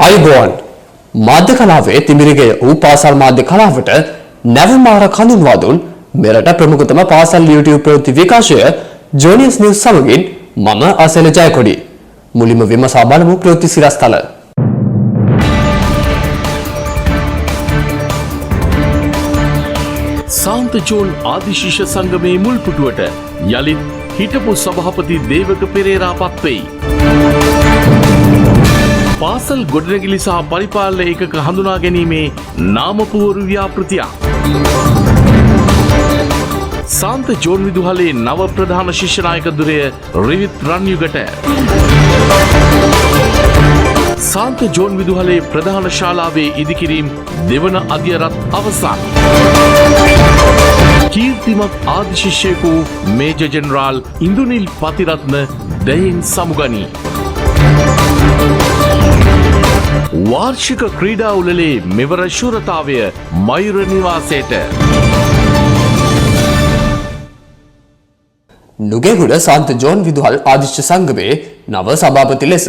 ආයුබෝවන්. මාධ්‍ය කලාවේ තිමිරිගය වූ පාසල් මාධ්‍ය කලාවට නැවමාර හඳුන්වා දුන් මෙරට ප්‍රමුඛතම පාසල් YouTube ප්‍රවෘත්ති විකාශය ජෝනියස් නිවුස් සමගින් මම අසල ජයකොඩි. මුලින්ම විමසා බලමු ප්‍රවෘත්ති සිරස්තල. සාන්ත ජෝන් ආදිශිෂ්‍ය සංගමේ මුල් පුටුවට යළිත් හිටපු සභාපති දේවක පෙරේරා පත්වෙයි. පාසල් ගොඩනැගිලි සහ පරිපාලන ඒකක හඳුනා ගැනීමේ නාමපුවරු ව්‍යාපෘතියක්. සාන්ත ජෝන් විදුහලේ නව ප්‍රධාන ශිෂ්‍ය නායක ධුරය රිවිත් රන්යුගට. සාන්ත ජෝන් විදුහලේ ප්‍රධාන ශාලාවේ ඉදිකිරීම් දෙවන අදියරත් අවසන්. කීර්තිමත් ආදිශිෂ්‍යයෙකු මේජර් ජෙනරාල් ඉන්දුනිල් පතිරත්න දැයින් සමුගනී. වාර්ෂික ක්‍රීඩා උළෙලේ මෙවර ශූරතාවය මයුර නිවාසයට. නුගේගොඩ සාන්ත ජෝන් විදුහල් ආදිශ්‍ය සංගමේ නව සභාපති ලෙස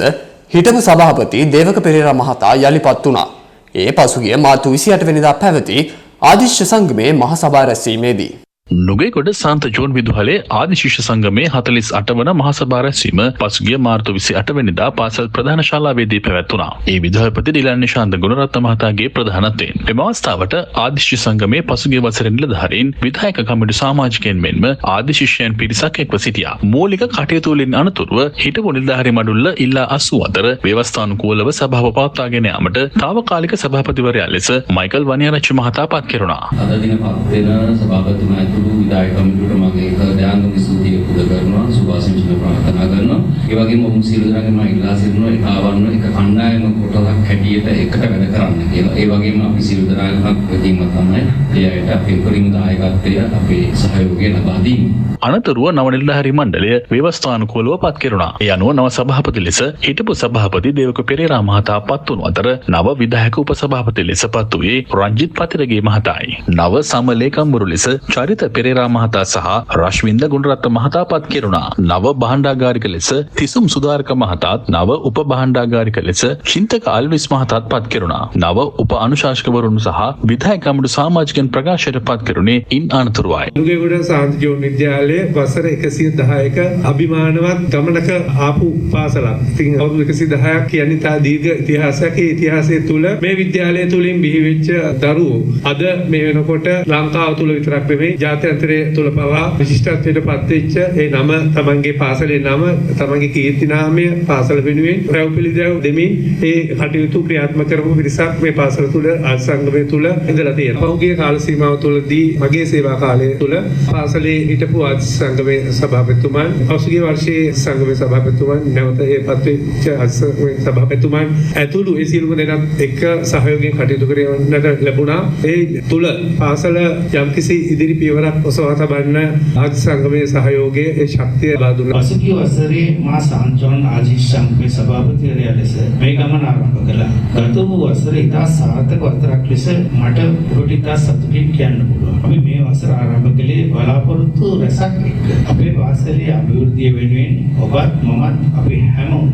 හිටපු සභාපති දේවක පෙරේරා මහතා යළිපත් වුණා. ඒ පසුගිය මාර්තු 28 වෙනිදා පැවති ආදිශ්‍ය සංගමේ මහ සභා රැස්වීමේදී. නුගේගොඩ සාන්ත ජෝන් විදුහලේ ආදිශිෂ්‍ය සංගමේ 48 වන මහසභා රැස්වීම පසුගිය මාර්තු 28 වෙනිදා පාසල් ප්‍රධාන ශාලාවේදී පැවැත්වුණා. ඒ විදුහල්පති ඩිලන් නිශාන්ත ගුණරත්න මහතාගේ ප්‍රධානත්වයෙන්. එම අවස්ථාවට ආදිශිෂ්‍ය සංගමේ පසුගිය වසරේ නිලධාරීන්, විධායක කමිටු සමාජිකයන් මෙන්ම ආදිශිෂ්‍යයන් පිරිසක් එක්ව සිටියා. මූලික කටයුතු වලින් අනතුරුව හිටපු නිලධාරී මඩුල්ල ඉල්ලා අසූ අතර ව්‍යවස්ථානුකූලව සභාව පවත්වාගෙන යාමට තාවකාලික සභාපතිවරයා ලෙස මයිකල් වනියාරච්චි මහතා පත් කෙරුණා. අද දින පත් වෙන සභාපතිතුමා ඇතුළු විධායක කමිටුවට මගේ හෘදයාංගම ස්තුතිය පුද කරනවා, සුභාශිංසන ප්‍රාර්ථනා කරනවා. ඒ වගේම ඔවුන් සියලු දෙනාගෙන් මම ඉල්ලා සිටිනවා එකවන්න එක කණ්ඩායම කොටසක් හැටියට එකට වැඩ කරන්න කියලා. ඒ වගේම අපි සියලු දෙනාගේම වගකීම තමයි ඒ අයට අපේ උපරිම දායකත්වය, අපේ සහයෝගය ලබා දීම. අනතුරුව නව නිලධාරී මණ්ඩලය ව්‍යවස්ථානුකූලව පත් කෙරුණා. ඒ අනුව නව සභාපති ලෙස හිටපු සභාපති දේවක පෙරේරා මහතා පත් වුණු අතර නව විධායක උපසභාපති ලෙස පත් වූයේ රංජිත් පතිරගේ මහතායි. නව සම ලේකම්වරු ලෙස චරිත පෙරේරා මහතා සහ රශ්වින්ද ගුණරත්න මහතා පත් කෙරුණා. නව භාණ්ඩාගාරික ලෙස තිසුම් සුධාරක මහතාත් නව උප භාණ්ඩාගාරික ලෙස චින්තක අල්විස් මහතාත් පත් කෙරුණා. නව උප අනුශාසකවරුන් සහ විධායක කමිටු සමාජිකයන් ප්‍රකාශයට පත් කෙරුණේ ඉන් අනතුරුවයි. නුගේගොඩ සාන්ත ජෝන් විද්‍යාලයේ වසර 110ක අභිමානවත් ගමනක ආපු පාසලක්. ඉතින් අවුරුදු 110ක් කියන්නේ තා දීර්ඝ ඉතිහාසයක්. ඒ ඉතිහාසය තුළ මේ විද්‍යාලය තුලින් බිහි වෙච්ච දරුවෝ අද මේ වෙනකොට ලංකාව තුල විතරක් නෙමෙයි ජාත්‍යන්තරය තුල පවා විශිෂ්ටත්වයට පත් වෙච්ච ඒ නම, තමන්ගේ පාසලේ නම, තමන්ගේ කීර්ති නාමය පාසල වෙනුවෙන් රැව් පිළිදැව් දෙමින් ඒ කටයුතු ක්‍රියාත්මක කරපු පිරිසක් මේ පාසල තුල ආර්ය සංගමය තුල ඉඳලා තියෙනවා. පහුගිය කාල සීමාව තුළදී මගේ සේවා කාලය තුල පාසලේ හිටපු ආර්ය සංගමේ සභාපතිතුමන්, පසුගිය වර්ෂයේ සංගමේ සභාපතිතුමන්, නැවත ඒ පත්වෙච්ච ආර්ය සංගමේ සභාපතිතුමන් ඇතුළු ඒ සියලුම දෙනාත් එක්ක සහයෝගයෙන් කටයුතු කරන්නට ලැබුණා. ඒ තුල පාසල යම්කිසි ඉදිරි පියවරක් ඔසවා තබන්න ආර්ය සංගමේ සහයෝගයේ ඒ ශක්තිය ලබා දුන්නා. පසුගිය වසරේ මා සාන්ත ජෝන් ආදිශිෂ්‍ය සංගමේ සභාපතිවරයා ලෙස මේ ගමන ආරම්භ කළා. ගත වූ වසර ඉතා සාර්ථක වසරක් ලෙස මට ඔබට ඉතා සතුටින් කියන්න පුළුවන්. අපි මේ වසර ආරම්භ කළේ බලාපොරොත්තු රැසක් එක්ක. අපේ පාසලේ අභිවෘද්ධිය වෙනුවෙන් ඔබත් මමත් අපි හැමෝම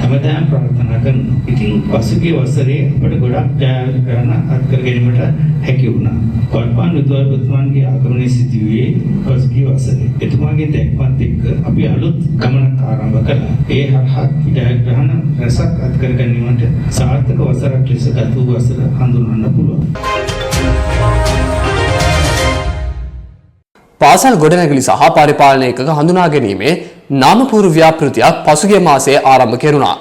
හැමදාම ප්‍රාර්ථනා කරනවා. ඉතින් පසුගිය වසරේ අපට ගොඩක් ජයග්‍රහණ අත් කර ගැනීමට හැකි වුණා. වල්පාන් විදුහල්පතිතුමන්ගේ ආගමනය සිදු වූයේ පසුගිය වසරේ. එතුමාගේ දැක්මත් එක්ක අපි අලුත් ගමනක් ආරම්භ කළා. ඒ හරහා ජයග්‍රහණ රැසක් අත් කර ගැනීමට සාර්ථක වසරක් ලෙස ගත වූ වසර හඳුන්වන්න පුළුවන්. පාසල් ගොඩනැගිලි සහ පරිපාලන ඒකක හඳුනා ගැනීමේ නාමපුරු ව්‍යාපෘතියක් පසුගිය මාසයේ ආරම්භ කෙරුණා.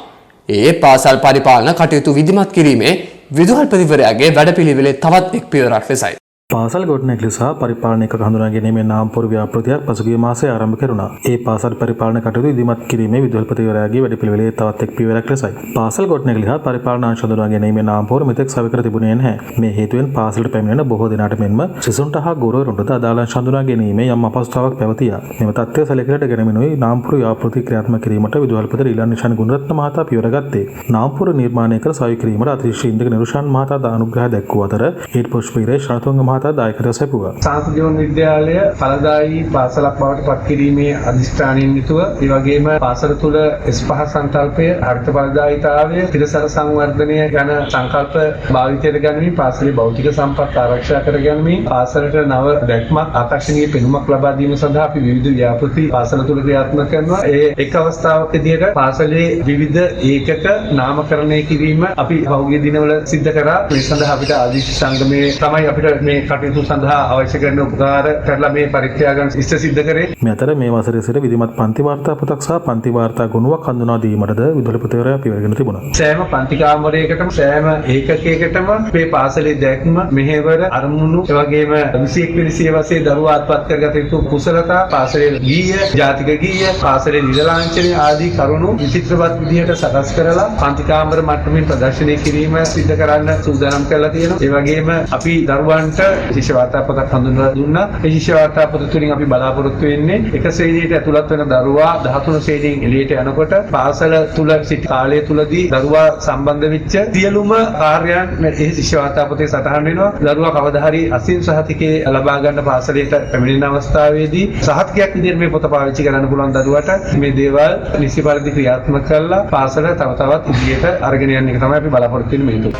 ඒ පාසල් පරිපාලන කටයුතු විධිමත් කිරීමේ විදුහල්පතිවරයාගේ වැඩපිළිවෙලේ තවත් එක් පියවරක් ලෙසයි. පාසල් ගොඩනැගිලි සහ පරිපාලන ඒකක හඳුනා ගැනීමේ නාමපුරු ව්‍යාපෘතියක් පසුගිය මාසයේ ආරම්භ කෙරුණා. ඒ පාසල් පරිපාලන කටයුතු ඉදිමත් කිරීමේ විදුහල්පතිවරයාගේ වැඩපිළිවෙලේ තවත් එක් පියවරක් ලෙසයි. පාසල් ගොඩනැගිලි හා පරිපාලන අංශ හඳුනා ගැනීමේ නාමපුරු මෙතෙක් සවි කර තිබුණේ නැහැ. මේ හේතුවෙන් පාසලට පැමිණෙන බොහෝ දෙනාට මෙන්ම සිසුන්ට හා ගුරුවරුන්ටද අදාළ අංශ හඳුනා ගැනීමේ යම් අපහසුතාවක් පැවතියා. මෙම තත්ත්වය සැලකිල්ලට ගැනීමෙනුයි නාමපුරු ව්‍යාපෘති ක්‍රියාත්මක කිරීමට විදුහල්පති රීලන් නිශාන් ගුණරත්න මහතා පියවර ගත්තේ. නාමපුරු නිර්මාණය කර සවි කිරීමට අතිශය ඉන්දක නිරුෂාන් මහතා අනුග්‍රහ දැක්වූ අතර ඊට පුෂ්පීරේ ශරණතුංග මහතා මහතා දායකත්වය සැපුවා. සාන්ත ජෝන් විද්‍යාලය ඵලදායී පාසලක් බවට පත් කිරීමේ අධිෂ්ඨානයෙන් යුතුව, ඒ වගේම පාසල තුළ S5 සංකල්පය, හරිත ඵලදායීතාවය, තිරසර සංවර්ධනය යන සංකල්ප භාවිතයට ගනිමින් පාසලේ භෞතික සම්පත් ආරක්ෂා කර ගැනීම, පාසලට නව දැක්මක්, ආකර්ෂණීය පෙනුමක් ලබා දීම සඳහා අපි විවිධ ව්‍යාපෘති පාසල තුළ ක්‍රියාත්මක කරනවා. ඒ එක් අවස්ථාවක් විදිහට පාසලේ විවිධ ඒකක නාමකරණය කිරීම අපි පහුගිය දිනවල සිද්ධ කරා. මේ සඳහා අපිට ආදිශිෂ්‍ය සංගමයේ තමයි අපිට මේ කටයුතු සඳහා අවශ්‍ය කරන උපකාර කරලා මේ පරිත්‍යාගයන් ඉෂ්ට සිද්ධ කරේ. මේ අතර මේ වසරේ සිට විධිමත් පන්ති වාර්තා පොතක් සහ පන්ති වාර්තා ගුණුවක් හඳුනා දීමටද විදුහල්පතිවරයා පියවරගෙන තිබුණා. සෑම පන්ති කාමරයකටම සෑම ඒකකයකටම මේ පාසලේ දැක්ම, මෙහෙවර, අරමුණු, එවැගේම 21 වෙනි සියවසේ දරුවා අත්පත් කරගත යුතු කුසලතා, පාසලේ ගීය, ජාතික ගීය, පාසලේ නිල ලාංඡනය ආදී කරුණු විචිත්‍රවත් විදිහට සකස් කරලා පන්ති කාමර මට්ටමින් ප්‍රදර්ශනය කිරීම සිද්ධ කරන්න සූදානම් කරලා තියෙනවා. ඒ වගේම අපි දරුවන්ට ශිෂ්‍ය වාර්තා පොතක් හඳුන්වලා දුන්නා. ඒ ශිෂ්‍ය වාර්තා පොත තුලින් අපි බලාපොරොත්තු වෙන්නේ එක ශ්‍රේණියට ඇතුළත් වෙන දරුවා 13 ශ්‍රේණියෙන් එළියට යනකොට පාසල තුල සිටි කාලය තුලදී දරුවා සම්බන්ධ වෙච්ච සියලුම කාර්යයන් මේ ශිෂ්‍ය වාර්තා පොතේ සටහන් වෙනවා. දරුවා කවදා හරි අසින් සහතිකේ ලබා ගන්න පාසලට පැමිණෙන අවස්ථාවේදී සහතිකයක් විදිහට මේ පොත පාවිච්චි කරන්න පුළුවන් දරුවාට මේ දේවල් නිසි පරිදි ක්‍රියාත්මක කරලා පාසල තව තවත් ඉදිරියට අරගෙන යන එක තමයි අපි බලාපොරොත්තු වෙන්නේ මේ තුල.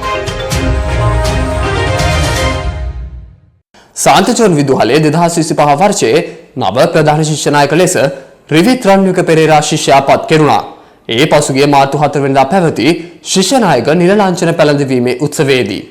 සාන්ත ජෝන් විදුහලේ 2025 වර්ෂයේ නව ප්‍රධාන ශිෂ්‍ය නායක ලෙස රිවිත් රන්වික පෙරේරා ශිෂ්‍යයා පත් කෙරුණා. ඒ පසුගිය මාර්තු 4 වෙනිදා පැවති ශිෂ්‍ය නායක නිල ලාංඡන පැළඳවීමේ උත්සවයේදී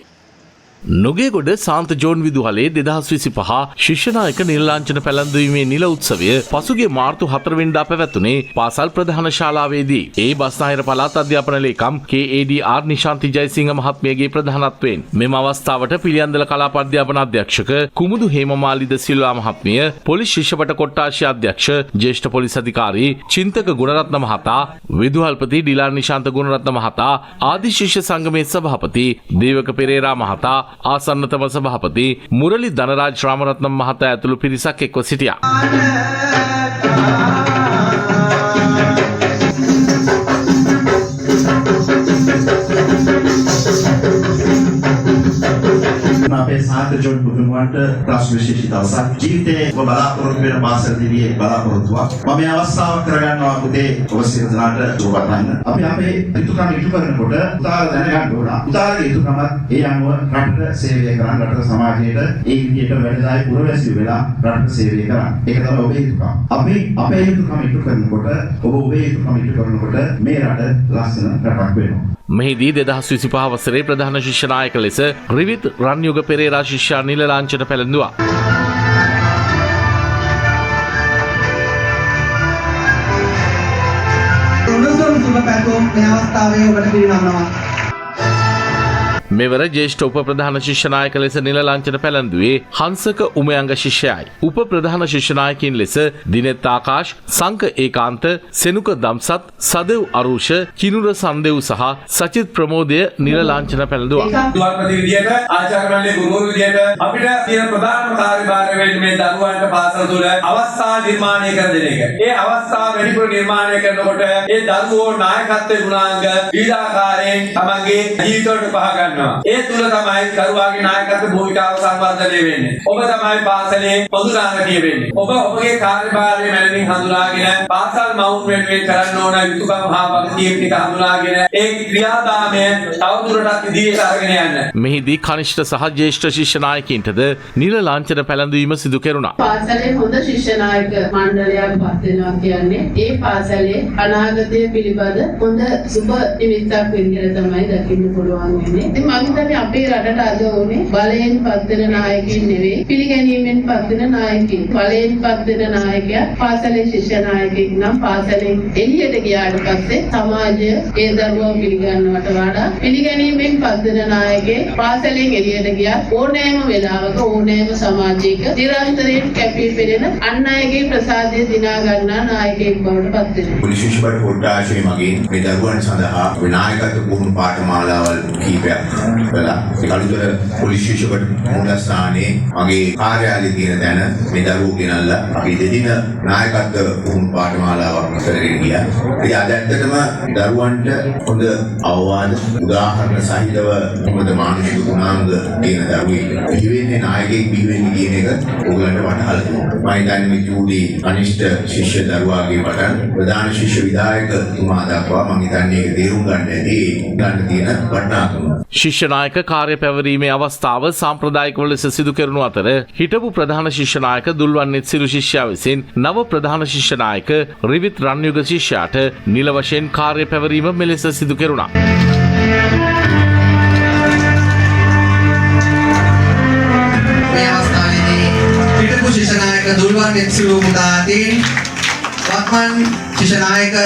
නුගේගොඩ සාන්ත ජෝන් විදුහලේ 2025 ශිෂ්‍ය නායක නිල ලාංඡන පැළඳවීමේ නිල උත්සවය පසුගිය මාර්තු 4 වෙනිදා පැවැත්වුණේ පාසල් ප්‍රධාන ශාලාවේදී. ඒ බස්නාහිර පළාත් අධ්‍යාපන ලේකම් KADR Nishanthi Jayasinghe මහත්මියගේ ප්‍රධානත්වයෙන් මෙම අවස්ථාවට පිළියන්දල කලාප අධ්‍යාපන අධ්‍යක්ෂක කුමුදු හේමමාලි ද සිල්වා මහත්මිය, පොලිස් ශිෂ්‍යපට කොට්ටාශ අධ්‍යක්ෂ ජ්‍යෙෂ්ඨ පොලිස් අධිකාරී චින්තක ගුණරත්න මහතා, විදුහල්පති ඩිලාන් නිශාන්ත ගුණරත්න මහතා, ආදි ශිෂ්‍ය සංගමේ සභාපති දේවක පෙරේරා මහතා, ආසන්නතම සභාපති මුරලි ධනරාජ් රාමරත්නම් මහතා ඇතුළු පිරිසක් එක්ව සිටියා. අපේ සාන්ත ජෝන් පුතුණුවන්ට සුවිශේෂී දවසක්. ජීවිතයේ ඔබ බලාපොරොත්තු වෙන පාසල් දිවියේ බලාපොරොත්තුවක්. මම මේ අවස්ථාව කරගන්නවා පුතේ ඔබ සියලු දෙනාට සුබ පතන්න. අපි අපේ යුතුකම් ඉටු කරනකොට උදාහරණ දැනගන්න ඕන. උදාහරණ යුතුකමත් ඒ අනුව රටට සේවය කරන්න, රටට සමාජයට ඒ විදිහට වැඩදායි පුරවැසියෝ වෙලා රටට සේවය කරන්න. ඒක තමයි ඔබේ යුතුකම. අපි අපේ යුතුකම ඉටු කරනකොට, ඔබ ඔබේ යුතුකම ඉටු කරනකොට මේ රට ලස්සන රටක් වෙනවා. මෙහිදී 2025 වසරේ ප්‍රධාන ශිෂ්‍ය නායක ලෙස රිවිත් රන්යුග පෙරේරා ශිෂ්‍යයා නිල ලාංඡන පැළඳුවා. උණුසුම් සුබ පැතුම් මේ අවස්ථාවේ ඔබට පිරිනමනවා. මෙවර ජ්‍යෙෂ්ඨ උප ප්‍රධාන ශිෂ්‍ය නායක ලෙස නිල ලාංඡන පැළඳුවේ හංසක උමයංග ශිෂ්‍යයයි. උප ප්‍රධාන ශිෂ්‍ය නායකයින් ලෙස දිනෙත් ආකාශ්, සංක ඒකාන්ත, සෙනුක දම්සත්, සදෙව් අරුෂ, කිනුර සන්දෙව් සහ සචිත් ප්‍රමෝදය නිල ලාංඡන පැළඳුවා. විදුහල්පති විදියට, ආචාර්ය මණ්ඩලයේ ගුරුවරු විදියට අපිට තියෙන ප්‍රධානම කාර්යභාරය වෙන්නේ මේ දරුවන්ට පාසල තුළ අවස්ථා නිර්මාණය කර දෙන එක. ඒ අවස්ථා වැඩිපුර නිර්මාණය කරනකොට ඒ දරුවෝ නායකත්වයේ ගුණාංග විවිධාකාරයෙන් තමන්ගේ ජීවිතවලට පහ ගන්නවා. ඒ තුල තමයි දරුවාගේ නායකත්ව භූමිකාව සංවර්ධනය වෙන්නේ. ඔබ තමයි පාසලේ පොදු නායකයෙ වෙන්නේ. ඔබ ඔබගේ කාර්යභාරය මැනවින් හඳුනාගෙන පාසල් මවුන් වෙනුවෙන් කරන්න ඕන යුතුකම් හා වගකීම් ටික හඳුනාගෙන ඒ ක්‍රියාදාමය තවදුරටත් ඉදිරියට අරගෙන යන්න. මෙහිදී කනිෂ්ඨ සහ ජ්‍යෙෂ්ඨ ශිෂ්‍ය නායකයින්ටද නිල ලාංඡන පැළඳවීම සිදු කෙරුණා. පාසලේ හොඳ ශිෂ්‍ය නායක මණ්ඩලයක් පත් වෙනවා කියන්නේ ඒ පාසලේ අනාගතය පිළිබඳ හොඳ සුබ නිමිත්තක් විදිහට තමයි දකින්න පුළුවන් වෙන්නේ. ඉතින් මම හිතන්නේ අපේ රටට අද ඕනේ බලයෙන් පත් වෙන නායකයින් නෙවෙයි, පිළිගැනීමෙන් පත් වෙන නායකයින්. බලයෙන් පත් වෙන නායකයා පාසලේ ශිෂ්‍ය නායකයෙක් නම් පාසලෙන් එළියට ගියාට පස්සේ සමාජය ඒ දරුවව පිළිගන්නවට වඩා පිළිගැනීමෙන් පත් වෙන නායකයෙක් පාසලෙන් එළියට ගියත් ඕනෑම වෙලාවක ඕනෑම සමාජයක නිරන්තරයෙන් කැපී පෙනෙන අන් අයගේ ප්‍රසාදය දිනා ගන්නා නායකයෙක් බවට පත් වෙනවා. පොලිස් ශිෂ්‍ය කොට්ටාශය මගින් මේ දරුවන් සඳහා නායකත්ව පුහුණු පාඨමාලාවල් කිහිපයක් කළා. ඒ කළුතර පොලිස් ශිෂ්‍යපට මූලස්ථානයේ මගේ කාර්යාලයේ තියෙන තැන මේ දරුවෝ ගෙනල්ලා අපි දෙදින නායකත්ව පුහුණු පාඨමාලාවක් කරගෙන ගියා. ඉතින් අද ඇත්තටම දරුවන්ට හොඳ අවවාද උදාහරණ සහිතව මොකද මානසික ගුණාංග තියෙන දරුවෙක් බිහි වෙන්නේ නායකයෙක් බිහි වෙන්නේ කියන එක ඔයගලන්ට වටහලා දුන්නා. මම හිතන්නේ මේ චූටි කනිෂ්ඨ ශිෂ්‍ය දරුවාගේ පටන් ප්‍රධාන ශිෂ්‍ය විධායකතුමා දක්වා මම හිතන්නේ ඒක තේරුම් ගන්න ඇති ගන්න තියෙන වටිනාකම. ශිෂ්‍ය නායක කාර්ය පැවරීමේ අවස්ථාව සාම්ප්‍රදායිකව ලෙස සිදු කෙරුණු අතර හිටපු ප්‍රධාන ශිෂ්‍ය නායක දුල්වන්නෙත් සිරු ශිෂ්‍යයා විසින් නව ප්‍රධාන ශිෂ්‍ය නායක රිවිත් රන්යුග ශිෂ්‍යයාට නිල වශයෙන් කාර්ය පැවරීම මෙලෙස සිදු කෙරුණා. මේ අවස්ථාවේදී හිටපු ශිෂ්‍ය නායක දුල්වන්නෙත් සිරු පුතා අතින් වත්මන් ශිෂ්‍ය නායක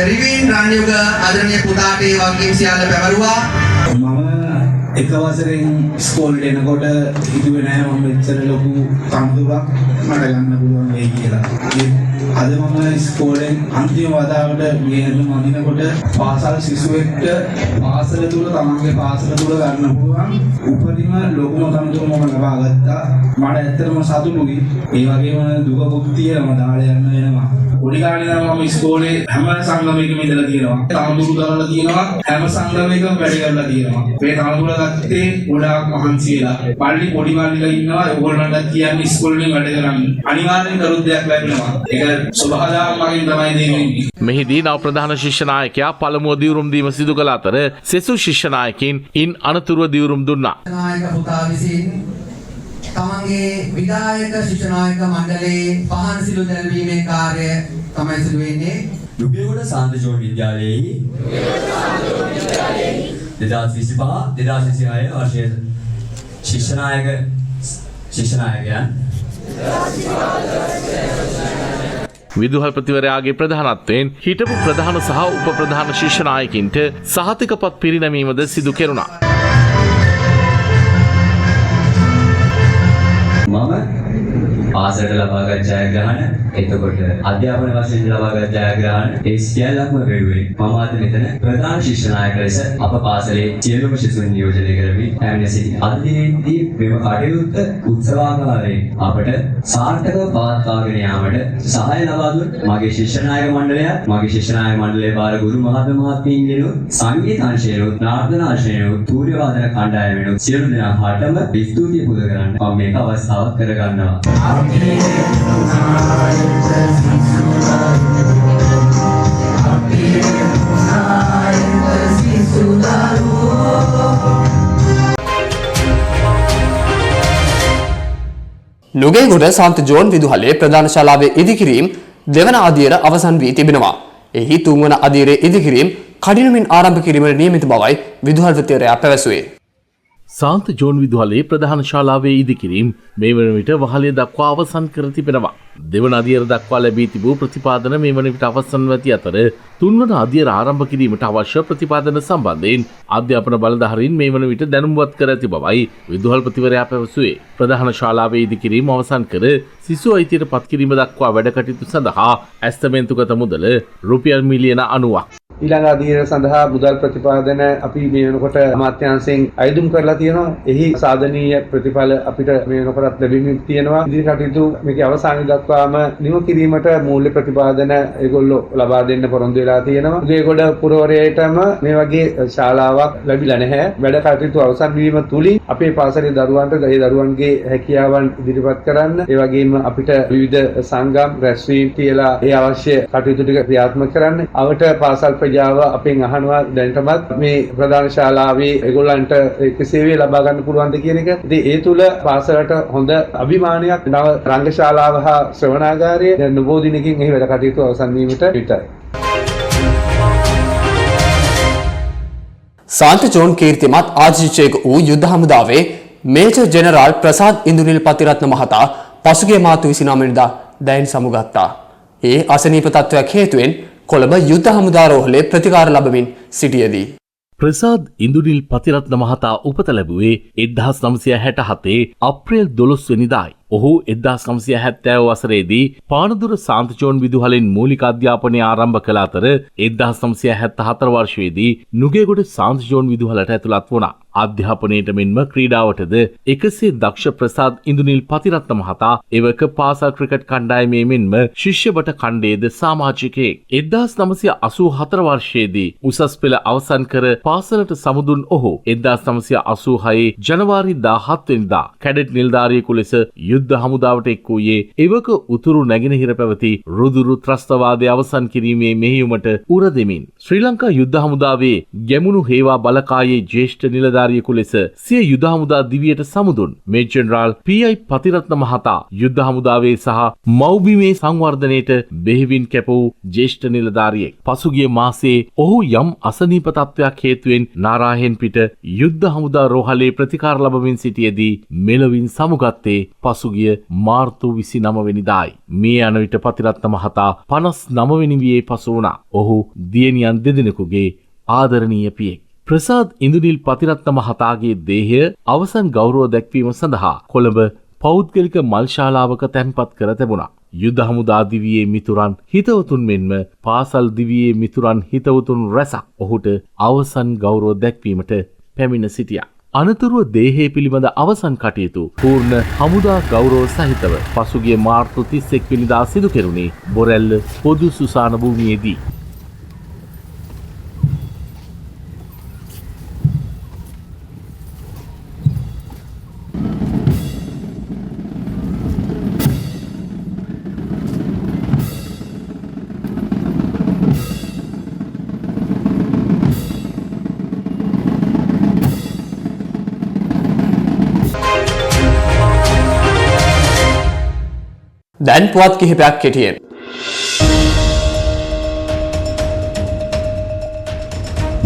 රිවින් රන්යුග ආදරණීය පුතාට ඒ වගකීම් සියල්ල පැවරුවා. මම එක වසරෙන් ඉස්කෝලේට එනකොට හිතුවේ නෑ මම මෙච්චර ලොකු තනතුරක් මට ගන්න පුළුවන් වෙයි කියලා. අද මම ඉස්කෝලෙන් අන්තිම වතාවට මේ ඇඳුම අඳිනකොට පාසල් සිසුවෙක්ට පාසල තුල තමන්ගේ පාසල තුල ගන්න පුළුවන් උපරිම ලොකුම තනතුර මම ලබා ගත්තා. මට ඇත්තටම සතුටුයි. ඒ වගේම දුකකුත් තියෙනවා දාලා යන්න වෙනවා. පොඩි කාලේ ඉඳන් මම ඉස්කෝලේ හැම සංගමයකම ඉඳලා තියෙනවා. තනතුරු දරලා තියෙනවා. හැම සංගමයකම වැඩ කරලා තියෙනවා. මේ තනතුර ගත්තේ ගොඩාක් මහන්සි වෙලා. පල්ලි පොඩි මල්ලිලා ඉන්නවා. ඒගොල්ලන්ටත් කියන්නේ ඉස්කෝලේ වැඩ කරන්න. අනිවාර්යෙන් කරුත් දෙයක් ලැබෙනවා. ඒක ස්වභාවයෙන් මගෙන් තමයි දෙන්නේ. මෙහිදී නව ප්‍රධාන ශිෂ්‍ය නායකයා පළමුව දිවුරුම් දීම සිදු කළ අතර සෙසු ශිෂ්‍ය නායකයින් ඉන් අනතුරුව දිවුරුම් දුන්නා. නායක පුතා විසින් තමන්ගේ විධායක ශිෂ්‍ය නායක මණ්ඩලයේ පහන් සිළු දැල්වීමේ කාර්යය තමයි සිදු වෙන්නේ. නුගේගොඩ සාන්ත ජෝන් විද්‍යාලයේ 2025 2026 වර්ෂයේ ශිෂ්‍ය නායකයන් විදුහල්පතිවරයාගේ ප්‍රධානත්වයෙන් හිටපු ප්‍රධාන සහ උප ප්‍රධාන ශිෂ්‍ය නායකින්ට සහතිකපත් පිරිනැමීමද සිදු කෙරුණා. මම පාසලට ලබාගත් ජයග්‍රහණ, එතකොට අධ්‍යාපන වශයෙන් ලබාගත් ජයග්‍රහණ ඒ සියල්ලක්ම වෙනුවෙන් මම අද මෙතන ප්‍රධාන ශිෂ්‍ය නායක ලෙස අප පාසලේ සියලුම සිසුන් නියෝජනය කරමින් පැමිණ සිටි. අද දිනේදී මෙම කටයුත්ත උත්සවාකාරයෙන් අපට සාර්ථකව පවත්වාගෙන යාමට සහාය ලබා දුන් මගේ ශිෂ්‍ය නායක මණ්ඩලයත්, මගේ ශිෂ්‍ය නායක මණ්ඩලයේ භාර ගුරු මහත්ම මහත්මීන්ගෙනුත්, සංගීත අංශයෙනුත්, නාට්‍ය අංශයෙනුත්, තූර්ය වාදන කණ්ඩායමෙනුත් සියලු දෙනා හටම ස්තුතිය පුද කරන්න මම මේක අවස්ථාවක් කරගන්නවා. නුගේගොඩ සාන්ත ජෝන් විදුහලේ ප්‍රධාන ශාලාවේ ඉදිකිරීම් දෙවන අදියර අවසන් වී තිබෙනවා. එහි තුන්වන අදියරේ ඉදිකිරීම් කඩිනමින් ආරම්භ කිරීමට නියමිත බවයි විදුහල්පතිවරයා පැවසුවේ. සාන්ත ජෝන් විදුහලේ ප්‍රධාන ශාලාවේ ඉදිකිරීම් මේ වන විට වහලය දක්වා අවසන් කර තිබෙනවා. දෙවන අදියර දක්වා ලැබී තිබූ ප්‍රතිපාදන මේ වන විට අවසන්ව ඇති අතර තුන්වන අදියර ආරම්භ කිරීමට අවශ්‍ය ප්‍රතිපාදන සම්බන්ධයෙන් අධ්‍යාපන බලධාරීන් මේ වන විට දැනුම්වත් කර ඇති බවයි විදුහල්පතිවරයා පැවසුවේ. ප්‍රධාන ශාලාවේ ඉදිකිරීම අවසන් කර සිසු අයිතියට පත් කිරීම දක්වා වැඩ කටයුතු සඳහා ඇස්තමේන්තුගත මුදල රුපියල් මිලියන 90ක්. ඊළඟ අදියර සඳහා මුදල් ප්‍රතිපාදන අපි මේ වෙනකොට අමාත්‍යාංශයෙන් අයදුම් කරලා තියෙනවා. එහි සාධනීය ප්‍රතිඵල අපිට මේ වෙනකොටත් ලැබෙමින් තියෙනවා. ඉදිරි කටයුතු මේකේ අවසානය දක්වාම නිම කිරීමට මූල්‍ය ප්‍රතිපාදන ඒගොල්ලෝ ලබා දෙන්න පොරොන්දු වෙලා තියෙනවා. නුගේගොඩ පුරවරයටම මේ වගේ ශාලාවක් ලැබිලා නැහැ. වැඩ කටයුතු අවසන් වීම තුලින් අපේ පාසලේ දරුවන්ට ඒ දරුවන්ගේ හැකියාවන් ඉදිරිපත් කරන්න, ඒ වගේම අපිට විවිධ සංගම් රැස්වීම් තියලා ඒ අවශ්‍ය කටයුතු ටික ක්‍රියාත්මක කරන්න. අවට පාසල් ප්‍රජාව අපෙන් අහනවා දැනටමත් මේ ප්‍රධාන ශාලාවේ ඒගොල්ලන්ට ඒක සේවය ලබා ගන්න පුළුවන්ද කියන එක. ඉතින් ඒ තුල පාසලට හොඳ අභිමානයක් නව රංග ශාලාව හා ශ්‍රවණාගාරය දැන් නොබෝ දිනකින් එහි වැඩ කටයුතු අවසන් වීමට විතරයි. සාන්ත ජෝන් කීර්තිමත් ආජීවක වූ යුද හමුදාවේ මේජර් ජෙනරාල් ප්‍රසාද් ඉන්දුනිල් පතිරත්න මහතා පසුගිය මාර්තු 29 වෙනිදා දැයින් සමුගත්තා. ඒ අසනීප තත්ත්වයක් හේතුවෙන් කොළඹ යුද හමුදා රෝහලේ ප්‍රතිකාර ලබමින් සිටියේදී ප්‍රසාද් ඉන්දුනිල් පතිරත්න මහතා උපත ලැබුවේ 1967 අප්‍රේල් 12 වෙනිදායි. ඔහු 1970 වසරේදී පානදුර සාන්ත ජෝන් විදුහලෙන් මූලික අධ්‍යාපනය ආරම්භ කළ අතර 1974 වර්ෂයේදී නුගේගොඩ සාන්ත ජෝන් විදුහලට ඇතුළත් වුණා. අධ්‍යාපනයට මෙන්ම ක්‍රීඩාවටද එකසේ දක්ෂ ප්‍රසාද් ඉන්දුනිල් පතිරත්න මහතා එවක පාසල් ක්‍රිකට් කණ්ඩායමේ මෙන්ම ශිෂ්‍යබට කණ්ඩේද සමාජිකයෙක්. 1984 වර්ෂයේදී උසස් පෙළ අවසන් කර පාසලට සමුදුන් ඔහු 1986 ජනවාරි 17 වෙනිදා කැඩට් නිලධාරියෙකු ලෙස යුද්ධ හමුදාවට එක් වූයේ එවක උතුරු නැගෙනහිර පැවති රුදුරු ත්‍රස්තවාදය අවසන් කිරීමේ මෙහෙයුමට උර දෙමින්. ශ්‍රී ලංකා යුද්ධ හමුදාවේ ගැමුණු හේවා බලකායේ ජ්‍යෙෂ්ඨ නිලධාරියෙකු ලෙස සිය යුද හමුදා දිවියට සමුදුන් මේජර් ජෙනරාල් පී.අයි. පතිරත්න මහතා යුද්ධ හමුදාවේ සහ මව්බිමේ සංවර්ධනයට බෙහෙවින් කැප වූ ජ්‍යෙෂ්ඨ නිලධාරියෙක්. පසුගිය මාසයේ ඔහු යම් අසනීප තත්ත්වයක් හේතුවෙන් නාරාහෙන් පිට යුද්ධ හමුදා රෝහලේ ප්‍රතිකාර ලබමින් සිටියේදී මෙලොවින් සමුගත්තේ පසුගිය මාර්තු 29 වෙනිදායි. මේ අන විට පතිරත්න මහතා 59 වෙනි වියේ පසු වුණා. ඔහු දියණියන් දෙදෙනෙකුගේ ආදරණීය පියෙක්. ප්‍රසාද් ඉන්දුනිල් පතිරත්න මහතාගේ දේහය අවසන් ගෞරව දැක්වීම සඳහා කොළඹ පෞද්ගලික මල් ශාලාවක තැන්පත් කර තිබුණා. යුද හමුදා දිවියේ මිතුරන් හිතවතුන් මෙන්ම පාසල් දිවියේ මිතුරන් හිතවතුන් රැසක් ඔහුට අවසන් ගෞරව දැක්වීමට පැමිණ සිටියා. අනතුරුව දේහය පිළිබඳ අවසන් කටයුතු පූර්ණ හමුදා ගෞරව සහිතව පසුගිය මාර්තු 31 වෙනිදා සිදු කෙරුණේ බොරැල්ල පොදු සුසාන භූමියේදී. දැන් පුවත් කිහිපයක් කෙටියෙන්.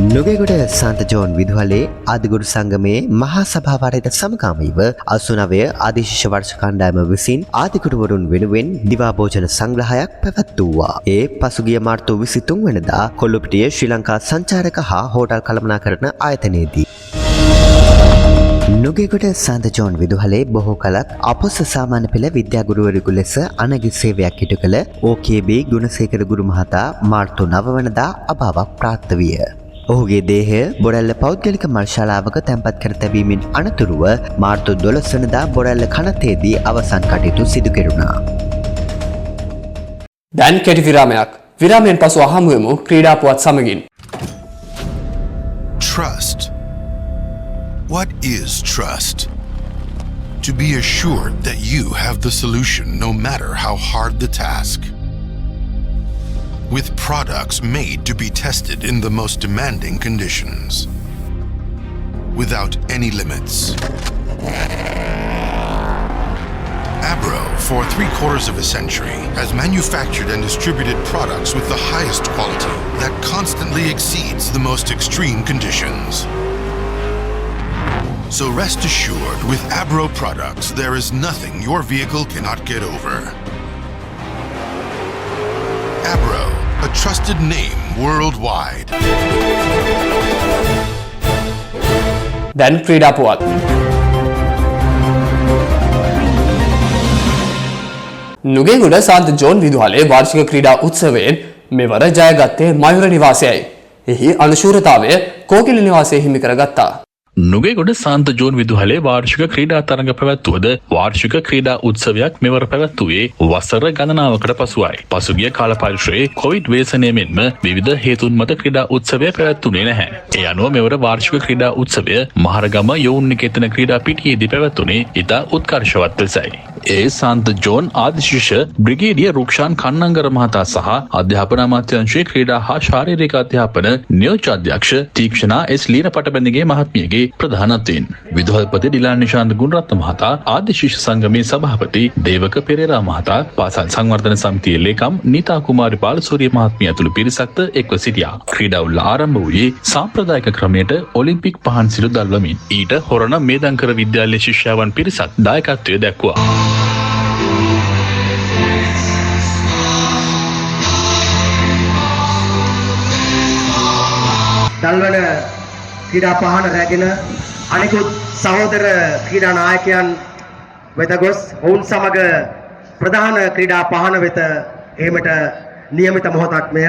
නුගේගොඩ සාන්ත ජෝන් විදුහලේ ආදිගුරු සංගමයේ මහා සභා වාරයට සමගාමීව 89 ආදිශිෂ්‍ය වර්ෂ කණ්ඩායම විසින් ආදිගුරුවරුන් වෙනුවෙන් දිවා භෝජන සංග්‍රහයක් පැවැත්වුවා. ඒ පසුගිය මාර්තු 23 වෙනිදා කොල්ලුපිටිය ශ්‍රී ලංකා සංචාරක හා හෝටල් කළමනාකරණ ආයතනයේදී. නුගේගොඩ සාන්ත ජෝන් විදුහලේ බොහෝ කලක් අපොස සාමාන්‍ය පෙළ විද්‍යාගුරුවරයෙකු ලෙස අනගි සේවයක් ඉටු කළ ඕ.කේ.බී. ගුණසේකර ගුරු මහතා මාර්තු 9 වනදා අභාවක් ප්‍රාප්ත විය. ඔහුගේ දේහය බොරැල්ල පෞද්ගලික මල් ශාලාවක තැන්පත් කර තැබීමෙන් අනතුරුව මාර්තු 12 වනදා බොරැල්ල කනතේදී අවසන් කටයුතු සිදු කෙරුණා. දැන් කෙටි විරාමයක්. විරාමයෙන් පසු හමු වෙමු ක්‍රීඩා පුවත් සමගින්. Trust. What is trust? To be assured that you have the solution no matter how hard the task. With products made to be tested in the most demanding conditions. Without any limits. Abro, for 3/4 of a century, has manufactured and distributed products with the highest quality that constantly exceeds the most extreme conditions. So rest assured, with Abro products, there is nothing your vehicle cannot get over. Abro, a trusted name worldwide. දැන් ක්‍රීඩා පුවත්. නුගේගොඩ සාන්ත John විදුහලේ වාර්ෂික ක්‍රීඩා උත්සවයෙන් මෙවර ජයගත්තේ මයුර නිවාසයයි. එහි අනුශූරතාවය කෝකිල නිවාසය හිමි කරගත්තා. නුගේගොඩ සාන්ත ජෝන් විදුහලේ වාර්ෂික ක්‍රීඩා තරඟ පැවැත්වුවද වාර්ෂික ක්‍රීඩා උත්සවයක් මෙවර පැවැත්වුවේ වසර ගණනාවකට පසුවයි. පසුගිය කාල පරිශ්‍රයේ කොවිඩ් ව්‍යසනය මෙන්ම විවිධ හේතුන් මත ක්‍රීඩා උත්සවය පැවැත්වුණේ නැහැ. ඒ අනුව මෙවර වාර්ෂික ක්‍රීඩා උත්සවය මහරගම යොවුන් නිකේතන ක්‍රීඩා පිටියේදී පැවැත්වුණේ ඉතා උත්කර්ෂවත් ලෙසයි. ඒ සාන්ත ජෝන් ආදිශිෂ්‍ය බ්‍රිගේඩියර් රුක්ෂාන් කන්නංගර මහතා සහ අධ්‍යාපන අමාත්‍යාංශයේ ක්‍රීඩා හා ශාරීරික අධ්‍යාපන නියෝජ්‍ය අධ්‍යක්ෂ තීක්ෂණා එස් ලීන පටබැඳගේ මහත්මියගේ ප්‍රධානත්වයෙන් විදුහල්පති ඩිලාන් නිශාන්ත ගුණරත්න මහතා, ආදිශිෂ්‍ය සංගමේ සභාපති දේවක පෙරේරා මහතා, පාසල් සංවර්ධන සමිතියේ ලේකම් නීතා කුමාරි පාලසූරිය මහත්මිය ඇතුළු පිරිසක්ද එක්ව සිටියා. ක්‍රීඩා උල්ල ආරම්භ වූයේ සාම්ප්‍රදායික ක්‍රමයට ඔලිම්පික් පහන් සිළු දල්වමින්. ඊට හොරණ මේදංකර විද්‍යාලයේ ශිෂ්‍යාවන් පිරිසක් දායකත්වය දැක්වුවා. දල්වන ක්‍රීඩා පහන රැගෙන අනෙකුත් සහෝදර ක්‍රීඩා නායකයන් වෙත ගොස් ඔවුන් සමග ප්‍රධාන ක්‍රීඩා පහන වෙත ඒමට නියමිත මොහොතක් මෙය.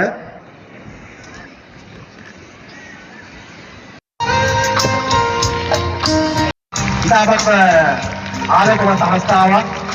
ඉතාමත්ම ආලෝකමත් අවස්ථාවක්.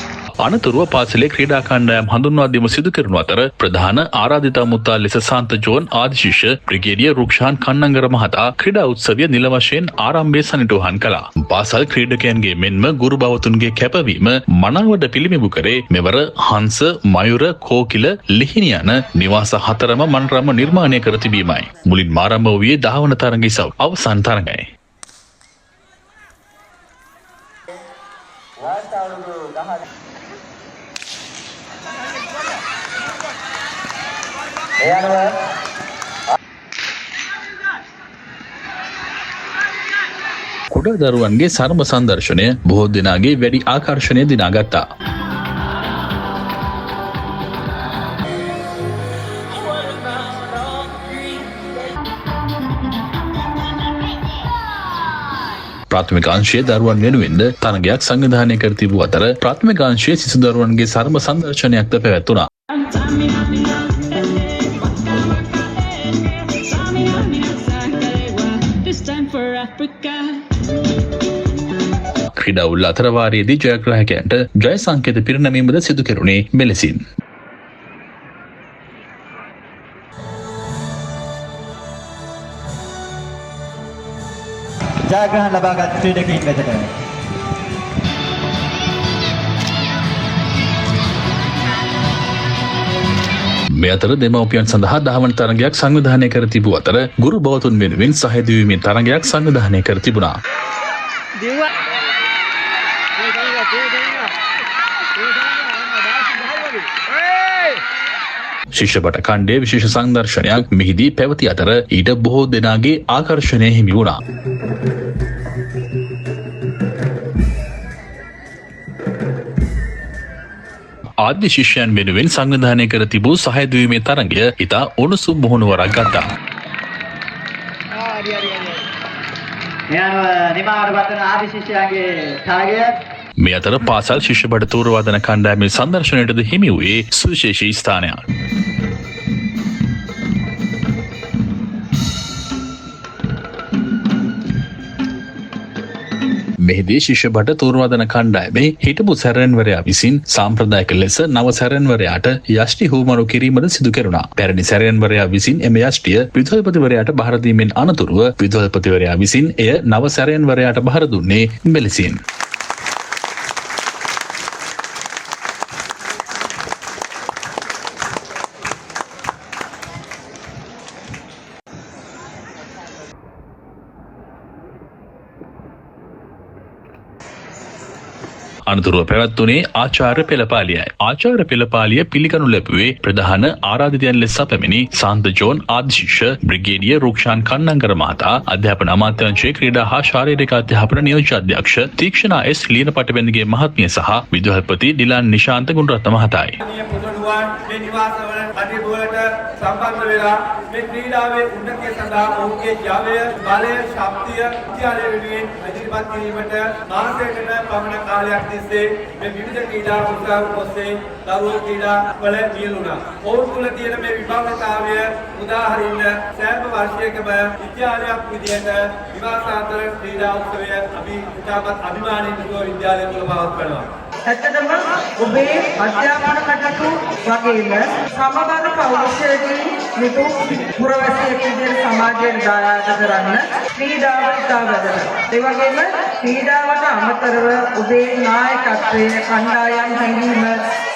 අනතුරුව පාසලේ ක්‍රීඩා කණ්ඩායම් හඳුන්වා දීම සිදු කරනු අතර ප්‍රධාන ආරාධිත අමුත්තා ලෙස සාන්ත ජෝන් ආදිශිෂ්‍ය බ්‍රිගේඩියර් රුක්ෂාන් කන්නංගර මහතා ක්‍රීඩා උත්සවය නිල වශයෙන් ආරම්භය සනිටුහන් කළා. පාසල් ක්‍රීඩකයන්ගේ මෙන්ම ගුරු භවතුන්ගේ කැපවීම මනාවට පිළිබිඹු කරේ මෙවර හංස, මයුර, කෝකිල, ලිහිණි යන නිවාස හතරම මනරම නිර්මාණය කර තිබීමයි. මුලින්ම ආරම්භ වූයේ ධාවන තරඟ ඉසව් අවසන් තරඟයි. කුඩා දරුවන්ගේ සරම සංදර්ශනය බොහෝ දෙනාගේ වැඩි ආකර්ෂණය දිනාගත්තා. ප්‍රාථමික අංශයේ දරුවන් වෙනුවෙන්ද තරගයක් සංවිධානය කර තිබූ අතර ප්‍රාථමික අංශයේ සිසු දරුවන්ගේ සරම සංදර්ශනයක්ද පැවැත්වුණා. ක්‍රීඩා උල් අතරවාරයේදී ජයග්‍රාහකයන්ට ජය සංකේත පිරිනැමීමද සිදු කෙරුණේ මෙලෙසින්. ජයග්‍රහණ ලබාගත් ක්‍රීඩකයින් වෙතට මේ අතර දෙමව්පියන් සඳහා ධාවන තරගයක් සංවිධානය කර තිබූ අතර ගුරු භවතුන් වෙනුවෙන් සහය දීමේ තරගයක් සංවිධානය කර තිබුණා. ශිෂ්‍ය බට ඛණ්ඩයේ විශේෂ සංදර්ශනයක් මෙහිදී පැවති අතර ඊට බොහෝ දෙනාගේ ආකර්ෂණය හිමි වුණා. ආද්‍ය ශිෂ්‍යයන් වෙනුවෙන් සංවිධානය කර තිබූ සහය දීමේ තරගය ඉතා උණුසුම් මුහුණුවරක් ගත්තා. මේ අතර පාසල් ශිෂ්‍ය බඩ තූරවාදන කණ්ඩායමේ සංදර්ශනයටද හිමි වූයේ සුවිශේෂී ස්ථානයක්. මෙහිදී ශිෂ්‍ය භට තූර්වාදන කණ්ඩායමේ හිටපු සැරෙන්වරයා විසින් සාම්ප්‍රදායික ලෙස නව සැරෙන්වරයාට යෂ්ටි හුවමාරු කිරීමද සිදු කෙරුණා. පැරණි සැරෙන්වරයා විසින් එම යෂ්ටිය විදුහල්පතිවරයාට බහර දීමෙන් අනතුරුව විදුහල්පතිවරයා විසින් එය නව සැරෙන්වරයාට බහර දුන්නේ මෙලෙසින්. අනතුරුව පැවැත්වුණේ ආචාර්ය පෙළපාලියයි. ආචාර්ය පෙළපාලිය පිළිගනු ලැබුවේ ප්‍රධාන ආරාධිතයන් ලෙස පැමිණි සාන්ත ජෝන් ආදිශිෂ්‍ය බ්‍රිගේඩියර් රුක්ෂාන් කන්නංගර මහතා, අධ්‍යාපන අමාත්‍යාංශයේ ක්‍රීඩා හා ශාරීරික අධ්‍යාපන නියෝජ්‍ය අධ්‍යක්ෂ තීක්ෂණා එස් ලියනපටබැඳගේ මහත්මිය සහ විදුහල්පති ඩිලාන් නිශාන්ත ගුණරත්න මහතායි. මේ නිවාසවල කටයුතු වලට සම්බන්ධ වෙලා මේ ක්‍රීඩාවේ උන්නතිය සඳහා ඔවුන්ගේ ජවය, බලය, ශක්තිය විද්‍යාලය වෙනුවෙන් ඉදිරිපත් කිරීමට මාසයකට පමණ කාලයක් තිස්සේ මේ විවිධ ක්‍රීඩා උත්සව ඔස්සේ දරුවෝ ක්‍රීඩා වල නියැලුණා. ඔවුන් තුළ තියෙන මේ විභවතාවය උදාහරින්න සෑම වර්ෂයකම විද්‍යාලයක් විදියට නිවාසාන්තර ක්‍රීඩා උත්සවය අපි ඉතාමත් අභිමානයෙන් යුතුව විද්‍යාලය තුළ පවත්වනවා. ඇත්තටම ඔබේ අධ්‍යාපන කටයුතු වගේම සමබර පෞරුෂයකින් යුතු පුරවැසියෙක් විදියට සමාජයට දායාද කරන්න ක්‍රීඩාව ඉතා වැදගත්. ඒ වගේම ක්‍රීඩාවට අමතරව ඔබේ නායකත්වය, කණ්ඩායම් හැඟීම,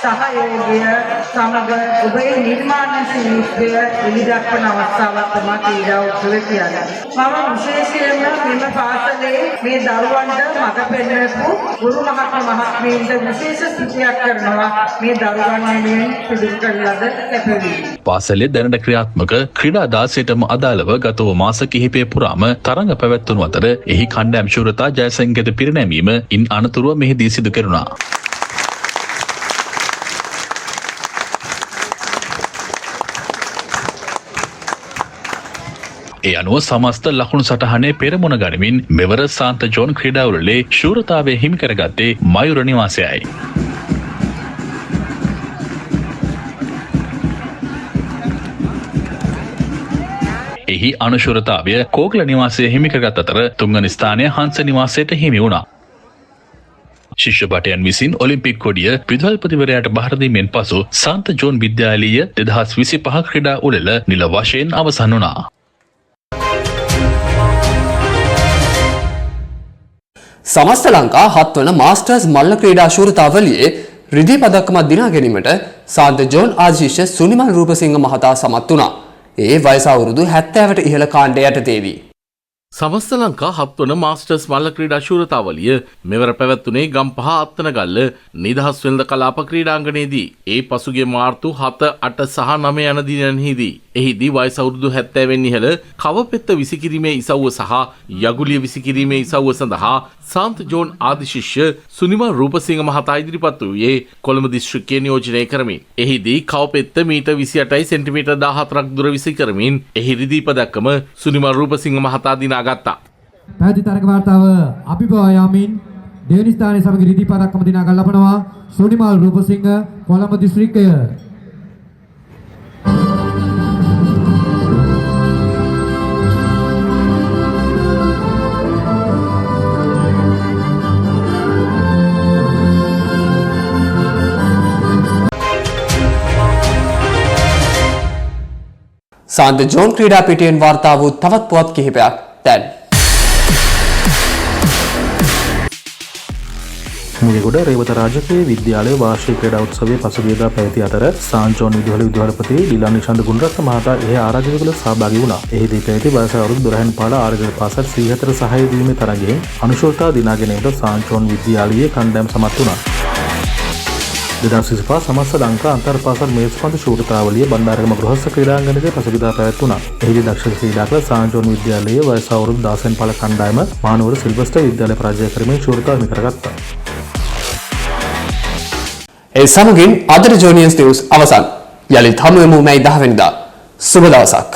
සහයෝගය සමග ඔබේ නිර්මාණශීලීත්වය එළිදක්වන අවස්ථාවක් තමයි ක්‍රීඩා උත්සවය කියන්නේ. මම විශේෂයෙන්ම මෙම පාසලේ මේ දරුවන්ට මඟ පෙන්වපු ගුරු මහත්ම මහත්මීන්ට විශේෂ ස්තුතියක් කරනවා මේ දරුවන් වෙනුවෙන් සිදු කරන ලද කැපවීම. පාසලේ දැනට ක්‍රියාත්මක ක්‍රීඩා 16ටම අදාළව ගත වූ මාස කිහිපය පුරාම තරඟ පැවැත්වුණු අතර එහි කණ්ඩායම් ශූරතා ජයසංකේත පිරිනැමීම ඉන් අනතුරුව මෙහිදී සිදු කෙරුණා. ඒ අනුව සමස්ත ලකුණු සටහනේ පෙරමුණ ගනිමින් මෙවර සාන්ත ජෝන් ක්‍රීඩා උළෙලේ ශූරතාවය හිමි කරගත්තේ මයුර නිවාසයයි. එහි අනුශූරතාවය කෝකල නිවාසය හිමි කරගත් අතර තුන්වන ස්ථානය හංස නිවාසයට හිමි වුණා. ශිෂ්‍ය භටයන් විසින් ඔලිම්පික් කොඩිය විදුහල්පතිවරයාට භාර දීමෙන් පසු සාන්ත ජෝන් විද්‍යාලීය 2025 ක්‍රීඩා උළෙල නිල වශයෙන් අවසන් වුණා. සමස්ත ලංකා හත්වන මාස්ටර්ස් මල්ල ක්‍රීඩා ශූරතාවලියේ රිදී පදක්කමක් දිනා ගැනීමට සාන්ත ජෝන් ආශිෂ්‍ය සුනිමල් රූපසිංහ මහතා සමත් වුණා. ඒ වයස අවුරුදු 70ට ඉහළ කාණ්ඩය යටතේදී. සමස්ත ලංකා හත්වන මාස්ටර්ස් මල්ල ක්‍රීඩා ශූරතාවලිය මෙවර පැවැත්වුණේ ගම්පහ අත්තනගල්ල නිදහස් වෙළඳ කලාප ක්‍රීඩාංගණයේදී. ඒ පසුගිය මාර්තු 7, 8 සහ 9 යන දිනයන්හිදී. එහිදී වයස අවුරුදු 70 වෙන් ඉහළ කවපෙත්ත විසිකිරීමේ ඉසව්ව සහ යගුලිය විසිකිරීමේ ඉසව්ව සඳහා සාන්ත ජෝන් ආදිශිෂ්‍ය සුනිමල් රූපසිංහ මහතා ඉදිරිපත් වූයේ කොළඹ දිස්ත්‍රික්කයේ නියෝජනය කරමින්. එහිදී කවපෙත්ත මීටර් 28යි සෙන්ටිමීටර් 14ක් දුර විසිකරමින් එහි රිදී පදක්කම සුනිමල් රූපසිංහ මහතා දිනාගත්තා. පැහැදිලි තරග වාර්තාව අභිබවා යාමින් දෙවෙනි ස්ථානයේ සමග රිදී පදක්කම දිනා ගන්න ලබනවා සුනිමල් රූපසිංහ, කොළඹ දිස්ත්‍රික්කය. සාන්ත ජෝන් ක්‍රීඩා පිටියෙන් වාර්තා වූ තවත් පුවත් කිහිපයක් දැන්. නුගේගොඩ රේවත රාජකීය විද්‍යාලය වාර්ෂික ක්‍රීඩා උත්සවයේ පසුගියදා පැවති අතර සාන්ත ජෝන් විදුහල විදුහල්පති ඩිලන් නිශාන්ත ගුණරත්න මහතා එහි ආරාධිතයෙකු ලෙස සහභාගී වුණා. එහිදී පැවති වයස අවුරුදු 12න් පහළ ආරාධිත පාසල් 34 සහාය දීමේ තරගයෙන් අනුශූරතා දිනා ගැනීමට සාන්ත ජෝන් විද්‍යාලයේ කණ්ඩායම සමත් වුණා. 2025 සමස්ත ලංකා අන්තර් පාසල් මේසපන්දු ශූරතාවලිය බණ්ඩාරගම ගෘහස්ත ක්‍රීඩාංගණයේදී පසුගියදා පැවැත්වුණා. එහිදී දක්ෂ ක්‍රීඩා කළ සාන්ත ජෝන් විද්‍යාලයේ වයස අවුරුදු 16න් පහළ කණ්ඩායම මහනුවර සිල්වස්ටර් විද්‍යාලය පරාජය කරමින් ශූරතාව හිමි කරගත්තා. ඒ සමගින් අදට ජෝනියස් නිවුස් අවසන්. යළිත් හමු වෙමු මැයි 10 වෙනිදා. සුබ දවසක්.